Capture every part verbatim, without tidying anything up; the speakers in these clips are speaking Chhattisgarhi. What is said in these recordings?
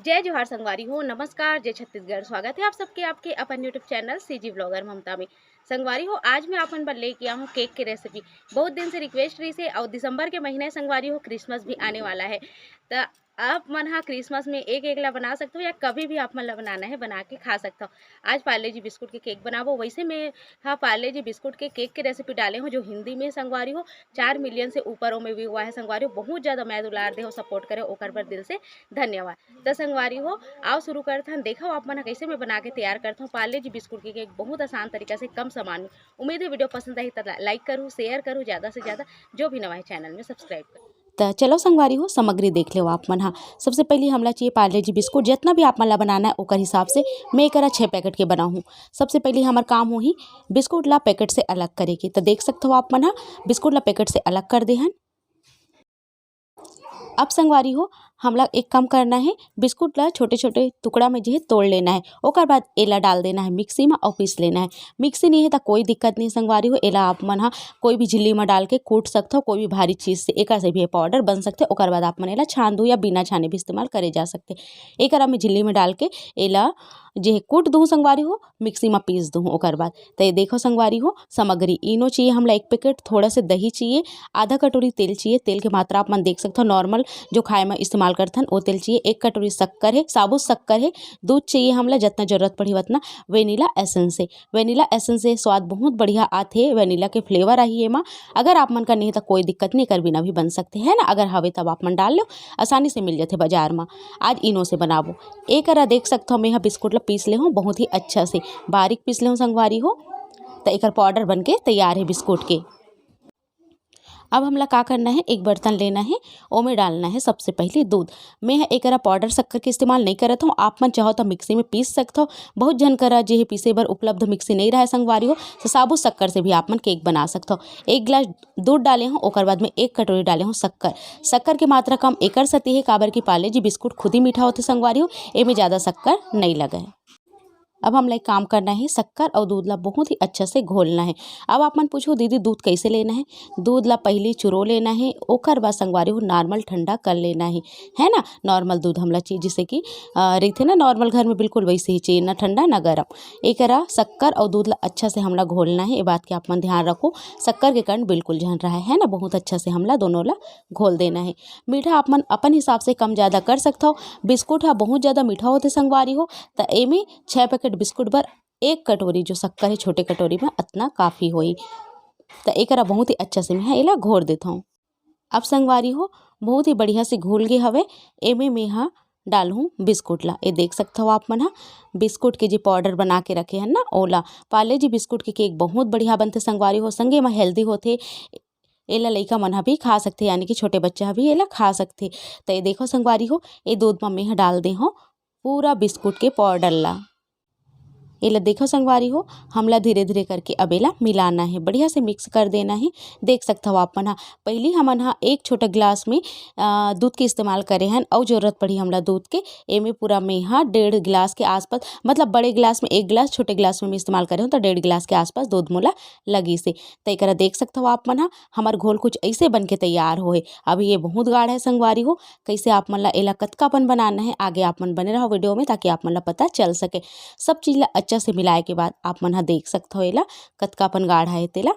जय जोहार संगवारी हो, नमस्कार, जय छत्तीसगढ़। स्वागत है आप सबके आपके अपन YouTube चैनल सीजी ब्लॉगर ममता में। संगवारी हो, आज मैं अपन बर लेके आऊँ केक के रेसिपी। बहुत दिन से रिक्वेस्ट रही से, और दिसंबर के महीना है संगवारी हो, क्रिसमस भी आने वाला है। त आप मन हा क्रिसमस में एक एक ला बना सकते हो, या कभी भी आप मन ला बनाना है, बना के खा सकते हो। आज पार्ले जी बिस्कुट के केक बनाबो। वैसे मैं हा पार्ले जी बिस्कुट के केक के रेसिपी डाले हूँ, जो हिंदी में संगवारी हो चार मिलियन से ऊपर ओमे व्यू हुआ है संगवारी हो। बहुत ज़्यादा मैं दुलार दे हो, सपोर्ट करे, ओकर बर दिल से धन्यवाद। त संगवारी हो, आओ शुरू करथन। देखो आप मन ह कैसे मैं बना के तैयार करथों पार्ले जी बिस्कुट के केक, बहुत आसान तरीका से, कम सामान में। उम्मीद है वीडियो पसंद आई त लाइक करू, शेयर करू ज़्यादा से ज़्यादा, जो भी नवा है चैनल में सब्सक्राइब करू। त चलो संगवारी हो, सामग्री देख लेव आप मन हा। सबसे पहली हमला चाहिए पार्ले जी बिस्कुट। जितना भी आप मन ला बनाना है ओकर हिसाब से, मैं एकरा छः पैकेट के बनाहूँ। सबसे पहली हमर काम होही बिस्कुट ला पैकेट से अलग करे के। त देख सकत हो आप मन हा, बिस्कुट ला पैकेट से अलग कर दे हन। अब संगवारी हो, हमला एक काम करना है, बिस्कुट ला छोटे छोटे टुकड़ा में जे है तोड़ लेना है। ओकर बाद एला डाल देना है मिक्सी में और पीस लेना है। मिक्सी नहीं है त कोई दिक्कत नहीं संगवारी हो, एला आप मन हा कोई भी झिल्ली में डाल के कूट सकथो, कोई भी भारी चीज़ से, एकर से भी पाउडर बन सकथे। ओकर बाद आप मन एला छान दू या बिना छाने भी इस्तेमाल करे जा सकथे। एकरा में झिल्ली में डाल के एला जे है कूट दूँ संगवारी हो, मिक्सी में पीस दूँ। ओकर बाद त ये देखो संगवारी हो, सामग्री इनो चाहिए हमला एक पैकेट, थोड़ा से दही चाहिए, आधा कटोरी तेल चाहिए। तेल के मात्रा आप मन देख सकथो, नॉर्मल जो खाए में इस्तेमाल करथन वो तेल चाहिए। एक कटोरी शक्कर है, साबुत शक्कर है। दूध चाहिए हमला, जितना जरूरत पड़ी उतना। वेनिला एसेंस है, वेनिला एसेंस से स्वाद बहुत बढ़िया आथे, वेनिला के फ्लेवर आही एमा। अगर आप मन का नहीं तो कोई दिक्कत नहीं, कर बिना भी बन सकते हैं ना, अगर हवे तब आप मन डाल लो, आसानी से मिल जाते बाजार में। आज इनो से बनाबो। एकरा देख सकथो, मैं ह बिस्कुट ला पीस ले हूँ बहुत ही अच्छा से, बारीक पीस ले हूँ संगवारी हो। त एकर पाउडर बन के तैयार है बिस्कुट के। अब हमला का करना है, एक बर्तन लेना है, ओमे डालना है सबसे पहले दूध। मैं ह एकरा पाउडर शक्कर के इस्तेमाल नहीं करत हूँ, आप मन चाहो तो मिक्सी में पीस सकथो। बहुत झन करा जे है पीसे बर उपलब्ध मिक्सी नहीं रहे संगवारी हो, तो साबुत शक्कर से भी आप मन केक बना सकथो। एक गिलास दूध डाले हूँ, ओकर बाद में एक कटोरी डाले हूँ शक्कर। शक्कर के मात्रा कम एकर सेती है, काबर कि पार्ले जी बिस्कुट खुद ही मीठा होथे संगवारी हो, एमे ज़्यादा शक्कर नहीं लगे। अब हमला एक काम करना है, शक्कर और दूध ला बहुत ही अच्छा से घोलना है। अब आप मन पूछो, "दीदी, दूध कैसे लेना है?" दूध ला पहले चुरो लेना है, ओकर बाद संगवारी हो नॉर्मल ठंडा कर लेना है, है ना। नॉर्मल दूध हमला चाहिए, जैसे कि, अ, रहिथे ना नॉर्मल घर में, बिल्कुल वैसे ही चाहिए, ना ठंडा ना गरम। एकरा शक्कर और दूध ला अच्छा से हमला घोलना है। ये बात के आप मन ध्यान रखो, शक्कर के कण बिल्कुल झन रहे, है ना। बहुत अच्छा से हमला दोनों ला घोल देना है। मीठा आप मन अपन हिसाब से कम ज़्यादा कर सकथो। बिस्कुट ह बहुत ज़्यादा मीठा होथे संगवारी हो, त एमे छः पैकेट बिस्कुट बर एक कटोरी जो शक्कर है छोटे कटोरी में, अतना काफ़ी होई। त एकरा बहुत ही अच्छा से मैं एला घोर देथौं। अब संगवारी हो, बहुत ही बढ़िया से घुल गे हवे। एमे मैं ह डालहूँ बिस्कुट ला। ये देख सकथव आप मन ह, बिस्कुट के जे पाउडर बना के रखे हन ना, ओला। पार्ले जी बिस्कुट के केक बहुत बढ़िया बनथे संगवारी हो, संगे म हेल्दी होथे। एला लइका मन ह भी खा सकथे, यानी कि छोटे बच्चा ह भी एला खा सकथे। त ये देखो संगवारी हो, ये दूध म मैं ह डाल दे हौं पूरा बिस्कुट के पाउडर ला। एला देखो संगवारी हो, हमला धीरे-धीरे करके अब एला मिलाना हे, बढ़िया से मिक्स कर देना हे। देख सकथव आप मन ह, पहिली हमन ह एक छोटा ग्लास में, अ, दूध के इस्तेमाल करे हन, अउ जरूरत पड़ही हमला दूध के। एमे पूरा में ह डेढ़ ग्लास के आसपास, मतलब बड़े ग्लास में एक ग्लास, छोटे ग्लास में मैं इस्तेमाल करे हूँ, त डेढ़ ग्लास के आसपास दूध मोला लगिस हे। त एकरा देख सकथव आप मन ह, हमर घोल कुछ अइसे बन के तैयार होहे। अभी ये बहुत गाढ़ा हे संगवारी हो, कइसे आप मन ला एला कतकापन बनाना हे, आगे आप मन बने रहो वीडियो में, ताकि आप मन ला पता चल सके। सब चीज ला अच्छा से मिलाए के बाद आप मन ह देख सकथव एला कतकापन गाढ़ा हे तेला।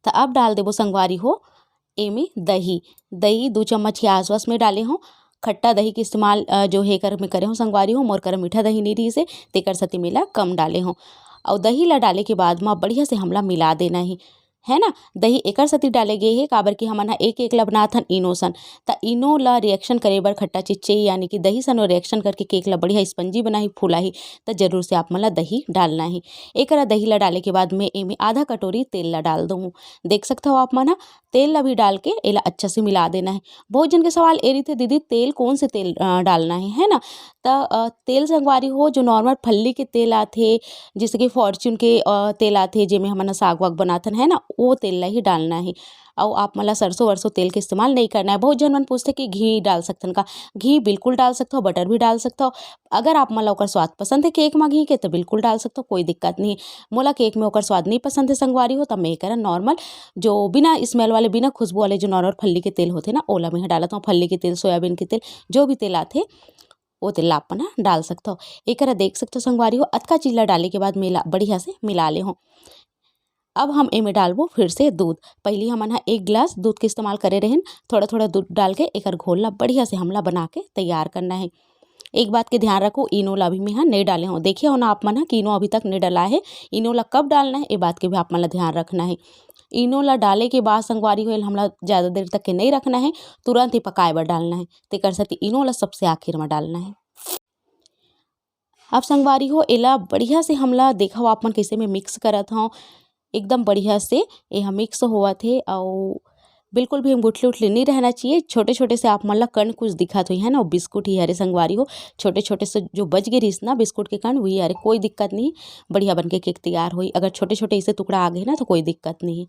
त अब डाल देबो संगवारी हो एमे दही। दही दू चम्मच के आसपास में डाले हूँ। खट्टा दही के इस्तेमाल, अ, जो हे कर में करे हूँ संगवारी हो, मोर कर मीठा दही नहीं रहिस हे, तेकर सेती में एला कम डाले हूँ। अउ दही ला डाले के बाद म बढ़िया से हमला मिला देना हे, है ना। दही एकर सेती डाले गे हे, काबर कि हमन ह एक एक ला बनाथन इनो सन, त इनो ला रिएक्शन करे बर खट्टा चीज चाहिए, यानी कि दही सन रिएक्शन करके केक ला बढ़िया स्पंजी बनाही, फुलाही, त जरूर से आप मन ला दही डालना हे। एकरा दही ला डाले के बाद में एमे आधा कटोरी तेल ला डाल दूँ। देख सकथव आप मन ह, तेल ला भी डाल के एला अच्छा से मिला देना हे। बहुत जन के सवाल ए रहिथे, "दीदी, तेल कौन से तेल, अ, डालना हे, है ना?" त, अ, तेल संगवारी हो, जो नॉर्मल फल्ली के तेल आथे, जैसे कि फॉर्च्यून के, अ, तेल आथे, जेमे हमन ह साग वाग बनाथन, है ना, वो तेल ला ही डालना हे। अउ आप मन ला सरसों वरसों तेल के इस्तेमाल नहीं करना है। बहुत झन मन पूछथे कि घी डाल सकथन का? घी बिल्कुल डाल सकथव, बटर भी डाल सकथव। अगर आप मन ला ओकर स्वाद पसंद है केक मा घी के, तो बिल्कुल डाल सकथव, कोई दिक्कत नहीं। मोला केक में ओकर स्वाद नहीं पसंद है संगवारी हो, तब मैं एकरा नॉर्मल जो बिना स्मेल वाले, बिना खुशबू वाले जो नॉर्मल फल्ली के तेल होथे ना, ओला मैं डालत हूँ। फल्ली के तेल, सोयाबीन के तेल, जो भी तेल आथे, वो तेल ला अपन ह डाल सकथव। एकरा देख सकथव संगवारी हो, अतका चीज ला डाले के बाद मेला बढ़िया से मिला ले हो। अब हम एमे डालबो फिर से दूध। पहली हमन ह एक गिलास दूध के इस्तेमाल करे रहेन। थोड़ा थोड़ा दूध डाल के एकर घोल ला बढ़िया से हमला बना के तैयार करना है। एक बात के ध्यान रखो, इनो ला भी मैं ह नहीं डाले हो। देखे हो ना आप मन ह कि इनो अभी तक नहीं डला है। इनो ला कब डालना है, ये बात के भी आप मन ला ध्यान रखना है। इनो ला डाले के बाद संगवारी हो, एला हमला ज़्यादा देर तक के नहीं रखना है, तुरंत ही पकाए बर डालना है। तेकर सेती इनो ला सबसे आखिर में डालना है। अब संगवारी हो, एला बढ़िया से हमला देखव आप मन कैसे मैं मिक्स करत हव। एकदम बढ़िया से एहा मिक्स होवत हे अउ बिल्कुल भी हम गुठली उठली नहीं रहना चाहिए। छोटे छोटे से आप मन ला कण कुछ दिखत होही, है ना, वो बिस्कुट ही हरे संगवारी हो। छोटे छोटे से जो बच गे रहिस ना बिस्कुट के कण, वही हरे, कोई दिक्कत नहीं, बढ़िया बन के केक तैयार होही। अगर छोटे छोटे ऐसे टुकड़ा आ गे ना तो कोई दिक्कत नहीं।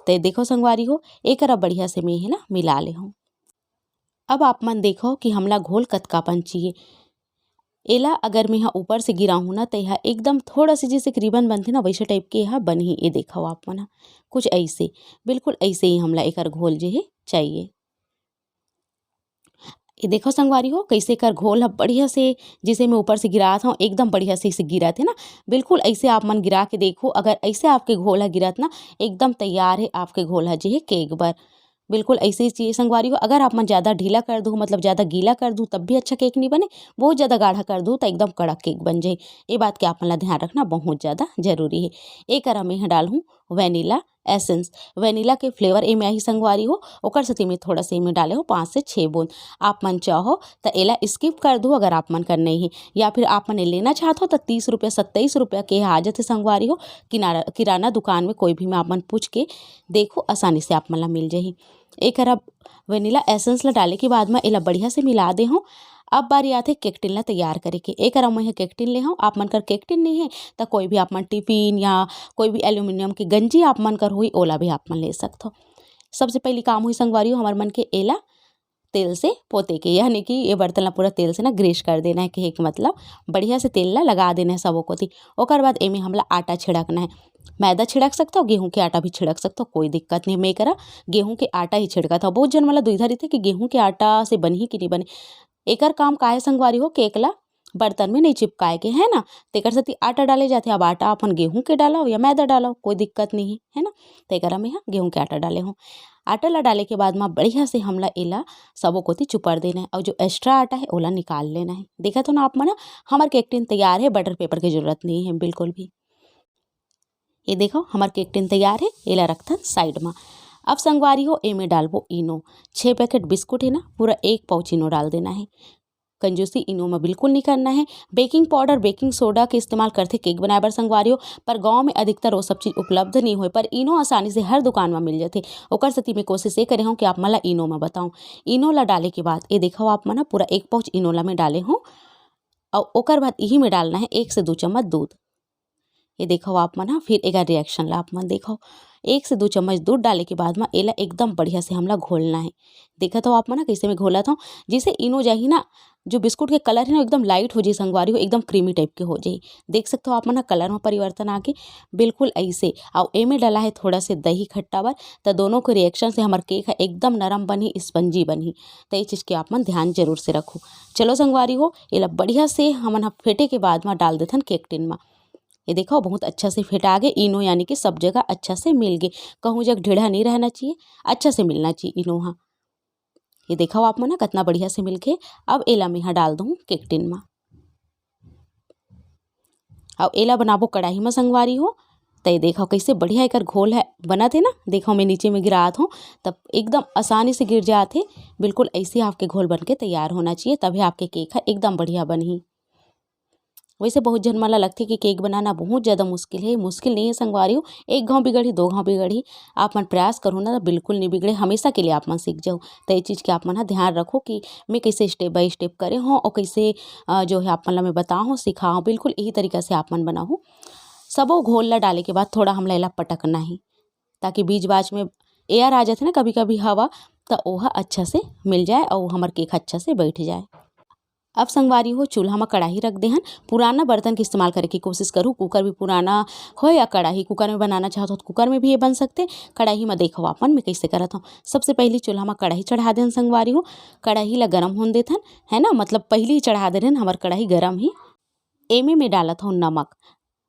तो ये देखो संगवारी हो, एकरा बढ़िया से मैं हे ना मिला ले हूँ। अब आप मन देखो कि हमला घोल कतका पन चाहिए। एला अगर मैं ह ऊपर से गिराहूँ ना, त एहा एकदम थोड़ा से जैसे कि रिबन बनथे ना, वैसे टाइप के एहा बनही। ये देखो आप मन ह, कुछ ऐसे, बिल्कुल ऐसे ही हमला एकर घोल जे हे चाहिए। ये देखो संगवारी हो, कैसे एकर घोल ह बढ़िया से, जैसे मैं ऊपर से गिरात हूँ, एकदम बढ़िया से इसे गिरत हे ना। बिल्कुल ऐसे आप मन गिरा के देखो, अगर ऐसे आपके घोल ह गिरत ना, एकदम तैयार है आपके घोल ह जे हे केक बर। बिल्कुल ऐसे ही चाहिए संगवारी हो। अगर आप मन ज़्यादा ढीला कर दो, मतलब ज़्यादा गीला कर दो, तब भी अच्छा केक नहीं बने, बहुत ज़्यादा गाढ़ा कर दो तो एकदम कड़क केक बन जाए। ये बात के आप मन ला ध्यान रखना बहुत ज़्यादा जरूरी है। एकर में डालहूँ वनीला एसेंस, वनीला के फ्लेवर एमे आही संगवारी हो, ओकर सेती में थोड़ा से एमे डाले हो पाँच से छः बूंद। आप मन चाहो त एला स्किप कर दो अगर आप मन कर नहीं है, या फिर आप मन ए लेना चाहत हो त तीस रुपया, सत्ताईस रुपया के आ जाथे संगवारी हो। किनारा, किराना दुकान में कोई भी में आप मन पूछ के देखो, आसानी से आप मन ला मिल जाही। एकर अब वनीला एसेंस ला डाले के बाद म एला बढ़िया से मिला दे हूँ। अब बारी आथे केक टिन ला तैयार करे के। एकर मैं ह केक टिन ले हूँ, आप मन कर केक टिन नहीं है त कोई भी आप मन टिफिन या कोई भी एल्यूमिनियम के गंजी आप मन कर होई, ओला भी आप मन ले सकथो। सबसे पहली काम हुई संगवारी हो हमर मन के एला तेल से पोते के, यानी कि ये बर्तन ला पूरा तेल से ना ग्रीस कर देना है, कहे के मतलब बढ़िया से तेल ला लगा देना है सबो कोती। ओकर बाद एमे हमला आटा छिड़कना है। मैदा छिड़क सकथो, गेहूं के आटा भी छिड़क सकथो, कोई दिक्कत नहीं। मैं करा गेहूं के आटा ही छिड़कत हूँ। बहुत जन मन ला दुविधा रहिथे कि गेहूं के आटा से बनही कि नहीं बने। एकर काम का है संगवारी हो, केक ला बर्तन में नहीं चिपकाए के, है ना, तेकर सेती आटा डाले जाथे। अब आटा अपन गेहूं के डालो या मैदा डालो, कोई दिक्कत नहीं है, है ना। तेकर में गेहूं के आटा डाले हूँ। आटा ला डाले के बाद में बढ़िया से हमला एला सबो कोती चुपर देना है और जो एक्स्ट्रा आटा है ओला निकाल लेना है। देखत हो ना आप मन, हमर केक टिन तैयार है, बटर पेपर की जरूरत नहीं है बिल्कुल भी। ये देखो हमर केक टिन तैयार है, एला रखथन साइड में। अब संगवारी हो एमे डालबो इनो। छः पैकेट बिस्कुट है ना, पूरा एक पाउच इनो डाल देना है। कंजूसी इनो में बिल्कुल नहीं करना है। बेकिंग पाउडर, बेकिंग सोडा के इस्तेमाल करथे केक बनाए बर संगवारी हो, पर गांव में अधिकतर वो सब चीज़ उपलब्ध नहीं होए, पर इनो आसानी से हर दुकान में मिल जाथे, ओकर सेती मैं कोशिश ये करे हूँ कि आप मन ला इनो में बताऊँ। इनो ला डाले के बाद ये देखो आप मन ह पूरा एक पाउच इनो ला मैं डाले हूँ और ओकर बाद यही में डालना है एक से दो चम्मच दूध। ये देखो आप मन ह, फिर एकर रिएक्शन ला आप मन देखो। एक से दो चम्मच दूध डाले के बाद में एला एकदम बढ़िया से हमला घोलना है। देखत हो आप मन ह कैसे मैं घोलत हूँ, जैसे इनो जाही ना, जो बिस्कुट के कलर है ना एकदम लाइट हो जाए संगवारी हो, एकदम क्रीमी टाइप के हो जाए। देख सकते हो आप मन ह कलर में परिवर्तन आके बिल्कुल ऐसे। और एमे डाला है थोड़ा से दही खट्टा बर, तो दोनों के रिएक्शन से हमर केक है एकदम नरम बनही, स्पंजी बनही। तो ये चीज़ के आप मन ध्यान जरूर से रखो। चलो संगवारी हो, एला बढ़िया से हमन ह फेटे के बाद में डाल देथन केक टिन में। ये देखो बहुत अच्छा से फेटा गे इनो, यानी कि सब जगह अच्छा से मिल गे। कहूँ जग ढेढ़ा नहीं रहना चाहिए, अच्छा से मिलना चाहिए इनो हा। ये देखो आप मन ह कितना बढ़िया से मिलके। अब एला मैं हा डाल दूँ केक टिन में। अब एला बनाबो कढ़ाई में संगवारी हो। तो ये देखो कैसे बढ़िया एकर घोल है बनत है ना। देखो मैं नीचे में गिरात हूँ, तब एकदम आसानी से गिर जात है। बिल्कुल ऐसे आपके घोल बन के तैयार होना चाहिए, तभी आपके केक है एकदम बढ़िया बनही। वैसे बहुत झन मन ला लगथे कि केक बनाना बहुत ज़्यादा मुश्किल है। मुश्किल नहीं है संगवारी हो, एक घाव बिगड़ही, दो घाव बिगड़ही, आप मन प्रयास करो ना, बिल्कुल नहीं बिगड़े, हमेशा के लिए आप मन सीख जाओ। तो ये चीज़ के आप मन ह ध्यान रखो कि मैं कैसे स्टेप बाय स्टेप करे हूँ और कैसे अ, जो है आप मन ला मैं बताऊँ, सिखाऊँ, बिल्कुल यही तरीका से आप मन बनाओ। सबो घोल ला डाले के बाद थोड़ा हमला एला पटकना है, ताकि बीच बाच में एयर आ जाथे ना कभी कभी हवा, त ओहा अच्छा से मिल जाए अउ हमर केक अच्छा से बैठ जाए। अब संगवारी हो, चूल्हा म कड़ाही रख देहन। पुराना बर्तन के इस्तेमाल करे के कोशिश करू। कुकर भी पुराना हो या कड़ाही, कुकर में बनाना चाहत हो तो कुकर में भी ये बन सकथे। कड़ाही म देखो आपन मैं कइसे करत हूँ। सबसे पहली चूल्हा म कड़ाही चढ़ा देहन संगवारी हो। कड़ाही ला गरम होन देथन, है ना, मतलब पहली ही चढ़ा दे रहन, हमर कड़ाही गरम ही। एमे में डालत हूँ नमक,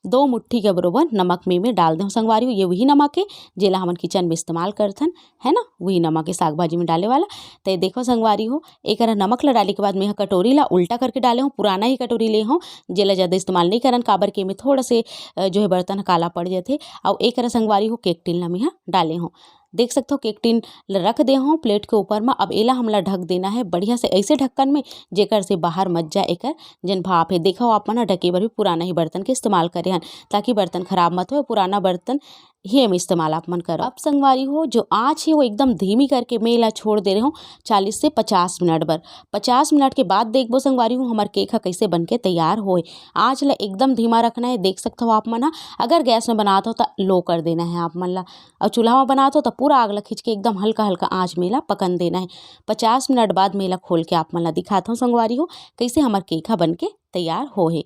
दो मुट्ठी के बरोबर नमक में, में डाल देहूँ संगवारी हो। ये वही नमक है जेला हमन किचन में इस्तेमाल करथन, है ना, वही नमक है साग भाजी में डाले वाला। तो ये देखो संगवारी हो, एक नमक ला डाले के बाद में कटोरी ला उल्टा करके डाले हूँ। पुराना ही कटोरी ले हूँ, जेला ज़्यादा इस्तेमाल नहीं करन, काबर के में थोड़ा से जो है बर्तन काला पड़ जाते। और एक संगवारी हो केक टिन ला में डाले हूँ। देख सकते हो केक टिन ल रख दे हूँ प्लेट के ऊपर में। अब एला हमला ढक देना है बढ़िया से ऐसे ढक्कन में, जेकर से बाहर मत जा एकर जन भाप है। देखो आप मन ह ढके बर भी पुराना ही बर्तन के इस्तेमाल करे हन, ताकि बर्तन खराब मत हो। पुराना बर्तन ही हम इस्तेमाल आप मन करो। अब संगवारी हो जो आँच है वो एकदम धीमी करके मैं एला छोड़ दे रहे हूँ चालीस से पचास मिनट बर। पचास मिनट के बाद देखबो संगवारी हो हमर केक ह कैसे बन के तैयार होए। आँच ला एकदम धीमा रखना है। देख सकते हो आप मन ह, अगर गैस में बनात हो तो लो कर देना है आप मन ला, और चूल्हा में बनात हो तो पूरा आग ला खींच के एकदम हल्का हल्का आँच में ला पकन देना है। पचास मिनट बाद में ला खोल के आप मन ला दिखात हूँ संगवारी हो कैसे हमर केक ह बन के तैयार हो है।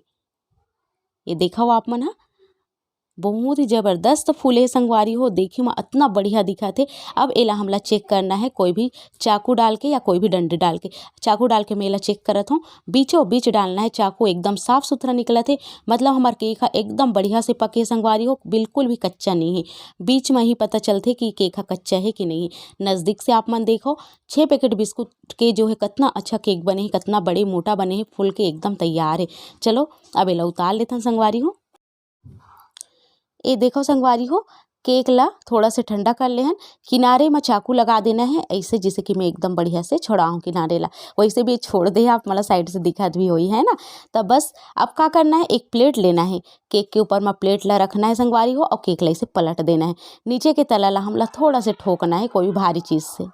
ये देखो आप मन ह बहुत ही जबरदस्त फूले हे संगवारी हो, देखे म अतना बढ़िया दिखत हे। अब एला हमला चेक करना है कोई भी चाकू डाल के या कोई भी डंडी डाल के। चाकू डाल के मैं एला चेक करत हूँ, बीचों बीच डालना है चाकू, एकदम साफ सुथरा निकलत हे। मतलब हमर केक ह एकदम बढ़िया से पके हे संगवारी हो, बिल्कुल भी कच्चा नहीं है। बीच में ही पता चलथे कि केक ह कच्चा है कि नहीं है। नजदीक से आप मन देखो, छः पैकेट बिस्कुट के जो है कतना अच्छा केक बने है, कतना बड़े मोटा बने है, फूल के एकदम तैयार है। चलो अब एला उतार लेथन संगवारी हो। ए देखो संगवारी हो, केक ला थोड़ा से ठंडा कर लेहन। किनारे म चाकू लगा देना है ऐसे, जैसे कि मैं एकदम बढ़िया से छोड़ाऊँ किनारे ला। वैसे भी छोड़ दे आप, मतलब साइड से दिखत भी होई है ना। तब बस अब का करना है, एक प्लेट लेना है, केक के ऊपर म प्लेट ला रखना है संगवारी हो, और केक ला ऐसे पलट देना है। नीचे के तला ला हमला थोड़ा से ठोकना है कोई भी भारी चीज़ से।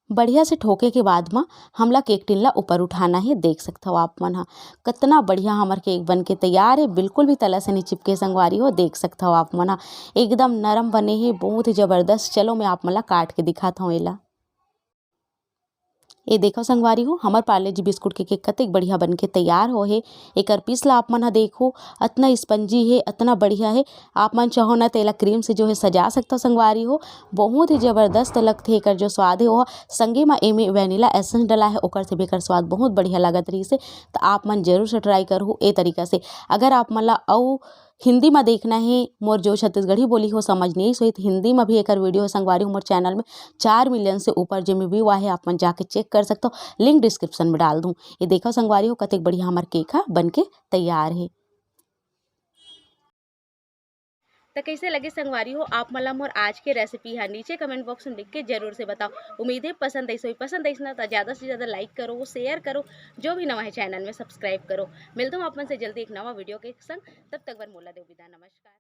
बढ़िया से ठोके के बाद म हमला केक टिन ला ऊपर उठाना हे। देख सकथव आप मन ह कतना बढ़िया हमर केक बन के तैयार हे, बिल्कुल भी तला से नइ चिपके संगवारी हो। देख सकथव आप मन ह एकदम नरम बने हे, बहुत ही जबरदस्त। चलो मैं आप मन ला काट के दिखात हव एला। ए देखव संगवारी हो, हमर पार्ले जी बिस्कुट के केक कतेक बढ़िया बन के तैयार हो हे। एकर पीस ला आप मन ह देखो, अतना स्पंजी हे, अतना बढ़िया हे। आप मन चाहो ना त एला क्रीम से जो है सजा सकथव संगवारी हो, बहुत ही जबरदस्त लगथे एकर जो स्वाद हे। ओह संगे म एमे वैनिला एसेंस डला हे, ओकर से भी एकर स्वाद बहुत बढ़िया लगत रहिस हे। त आप मन जरूर से ट्राई करहु ए तरीका से। अगर आप मन ला अउ हिंदी म देखना हे, मोर जो छत्तीसगढ़ी बोली हो समझ नइ सोई, त हिंदी म भी एकर वीडियो संगवारी हो मोर चैनल में चार मिलियन से ऊपर जेमे व्यू आहे, आप मन जाके चेक कर सकथव, लिंक डिस्क्रिप्शन में डाल दूँ। ये देखव संगवारी हो कतेक बढ़िया हमर केक ह बन के तैयार हे। त कइसे लगे संगवारी हो आप मन ला मोर आज के रेसिपी ह, नीचे कमेंट बॉक्स में लिख के जरूर से बताओ। उम्मीद है पसंद आइस होही, पसंद आइस ना त ज़्यादा से ज़्यादा लाइक करो, शेयर करो, जो भी नवा है चैनल में सब्सक्राइब करो। मिलता हूँ आप मन से जल्दी एक नवा वीडियो के संग, तब तक बर मोला देव विदा, नमस्कार।